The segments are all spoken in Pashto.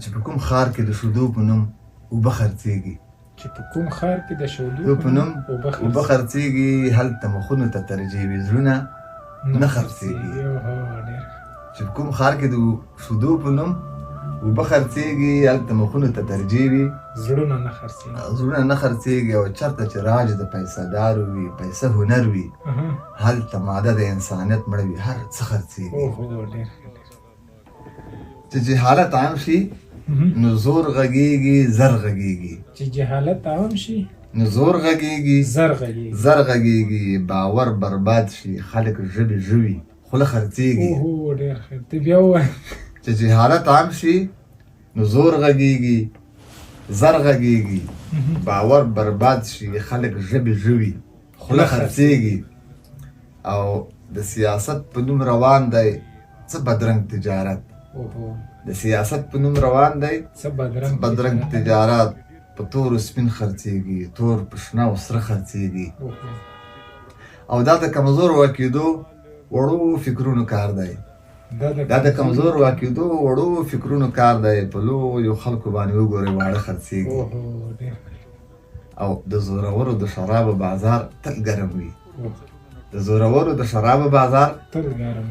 چې په کوم ښار کې د شودو په نوم اوبه خرڅېږي، چې په کوم ښار کې د شودو په نوم اوبه خرڅېږي، هلته مخونو ته ترجیح وي، زړونه نه خرڅېږي. چې په کوم ښار کې د شودو په نوم اوبه خرڅېږي، هلته مخونو ته ترجیح وي، زړونه نه خرڅېږي. زړونه نه خرڅېږي. او چېرته چې راج د پیسه دارو وي، پیسه هنر وي، هلته ماده د انسانیت مړه وي، هر څه خرڅېږي. چې جهالت عام شي نو زور غږیږي، زر غږیږي. چې جهالت عام شي نو زور غږیږي، زر غږیږي، زر غږیږي. باور برباد شي، خلک ژبې ژوي، خوله خرڅېږي. اوهو، ډېر ښه، ته بیا ووایه. چې جهالت عام شي نو زور غږیږي، زر غږیږي. باور برباد شي، خلک ژبې ژوي، خوله خرڅېږي. او د سیاست په نوم روان دی څه بدرنګ تجارت. د سیاست په نوم روان دی څه بدرنګ تجارت. په تورو سپین خرڅېږي، تور په شنه او سره خرڅېږي. او دا د کمزورو عقیدو وړو فکرونو کار دی. دا د کمزورو عقیدو وړو فکرونو کار دی. په لویو خلکو باندې وګورئ، واړه خرڅېږي. او د زورورو د شرابو بازار تل ګرم وي. د زورورو د شرابو بازار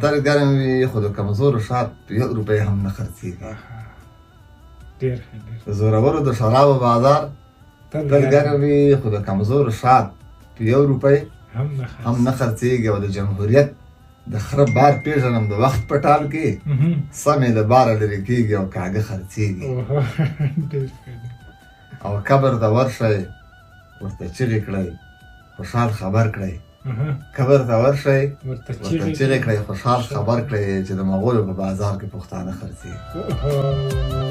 تل ګرم وي، خو د کمزورو شات په یو روپۍ هم نه خرڅېږي. د زورورو د شرابو بازار تل ګرم وي، خو د کمزورو شات په یو روپۍ هم نه خرڅېږي. او د جمهوریت د خره بار پېژنم د وخت په ټال کې، سمې له باره لرې کېږي او کاږه خرڅېږي. او قبر ته ورشئ، ورته چیغې کړئ، خوشحال خبر کړئ. قبر ته ورشئ، ورته چیغې کړئ، خوشحال خبر کړئ چې د مغولو په بازار کې پښتانه خرڅېږي.